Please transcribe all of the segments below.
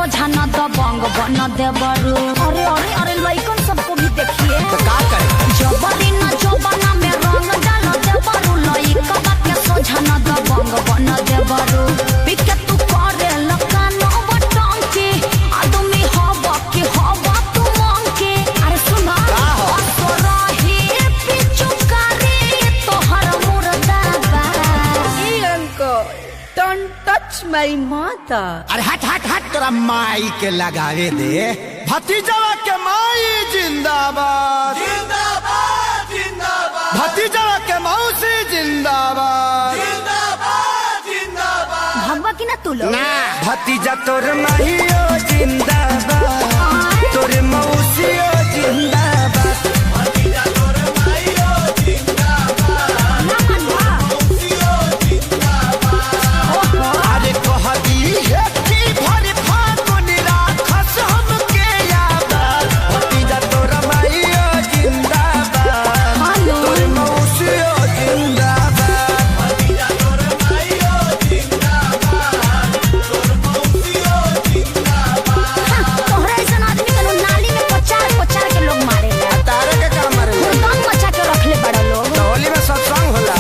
सोझा न दबंग बन देबरू। अरे अरे अरे लइकन सबको भी देखिए तो का करे जबरी न जोबना में रंग डाल देबरू। लइकवा के सोझा न दबंग बन देबरू। पिके तू करे लकानो बटंकी आदमी हब की हब तू मंकी। अरे सुना असरही पिचु करे तोहर मुर्दा बा। ए अंकल, don't touch my माता। अरे हट हट हट तोरा माई के लगावे दे। भतीजवा के माई जिंदाबाद जिंदाबाद जिंदाबाद, भतीजवा के मौसी जिंदाबाद जिंदाबाद जिंदाबाद। भगवा की ना तू लोग ना भतीजा तोर माहियो जिंदाबाद, तोर मौसियो जिंदाबाद। भतीजा तोर माइयो जिंदाबाद, ना मनवा मौसियो जिंदाबाद। अरे कह दी है कि भर फागुन राखस हमके याद। भतीजा तोर माहियो जिंदाबाद, हेलो तोर मौसियो जिंदाबाद। भतीजा तोर माइयो जिंदाबाद, तोर मौसियो जिंदाबाद। तोहरा ऐसा आदमी के लोग नाली में पचार पचार के लोग मारे तारे के काम रे हुड़दंग मचा के रखले बड़ा लोग। होली में सत्संग होला।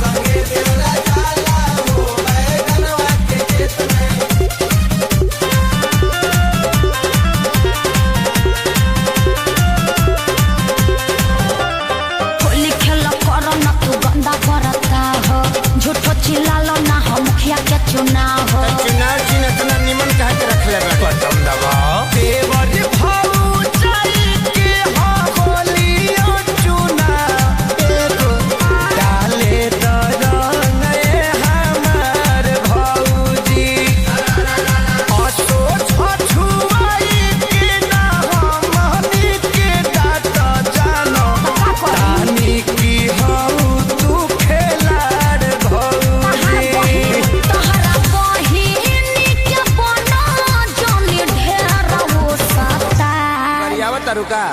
संगे देवरा जाला हो बैगनवा के खेत में। होली खेल कर न तू गंदा करता हो, झूठो चिल्लालो ना हो मुखिया के चुनाव हो। चुनाव चिन्ह इतना निमन कह के रख ले बटन दबाओ। देवर भाऊ चल के हो होलियो चुना एगो डाले तो रंग हमार भौजी। असो छछुआई के ना हमनी के दात जानो तानी की हऊ तू खेलाड़ भौजी। तोहरा बहिनी के बना जानी ढेर वो सता। आवत रुका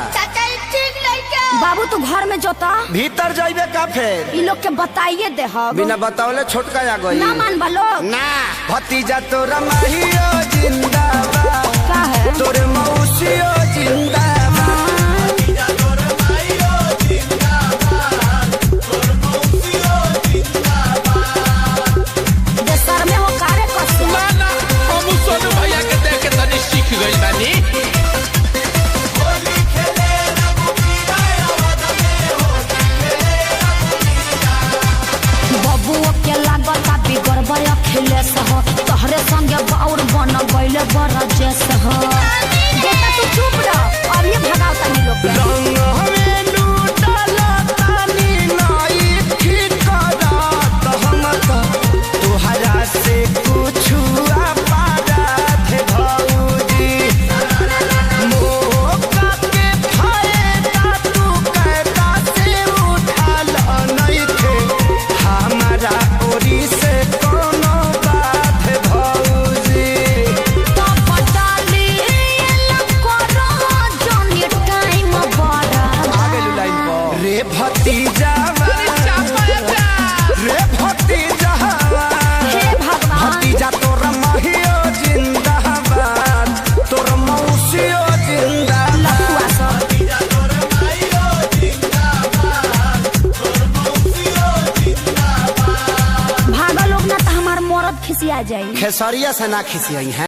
बाबू तू घर में जोता भीतर जाइबे का फेर ई लोग के बताइए दे हम बिना बतावले छोटका आ गई ना मान लोग ना। भतीजा तोरा माहियो जिंदाबाद, का है तोर मौसियो जिंदाबाद। भतीजा तोर माइयो जिंदाबाद, तोर मौसियो जिंदाबाद। देसर में हो कारे कसे ना ना हम सोनू भैया के देख के तनी सीख गइल बानी। होली खेले रघुवीरा अवध में, होली खेले रघुवीरा। बबुओ के लागता बिगड़बै अखिलेश हो, तोहरे संगे बाउर बन गइले बरजेश हो। बेटा तू चुप रह अब ये भगाओ तनी लोग के। रंग में लूटला तानी नाई ठीक करत हम त तुहरा से कुछु पारत भौजी। मौका के फायदा तू कैदा से उठाल नइखे हमारा ओरी से कोनो बात भौजी। तो पटाली एला करो जानी टाइम बड़ा। रे भतीजा रे भतीजा हे भगवान भतीजा तोर माहियो जिंदाबाद, तोर मौसियो जिंदाबाद। लफुआ सब भतीजा तोर माइयो जिंदाबाद, तोर मौसियो जिंदाबाद। भागल लोग ना तो हमार मरद खिसिया जाई। खेसरिया से ना खिसियाई है।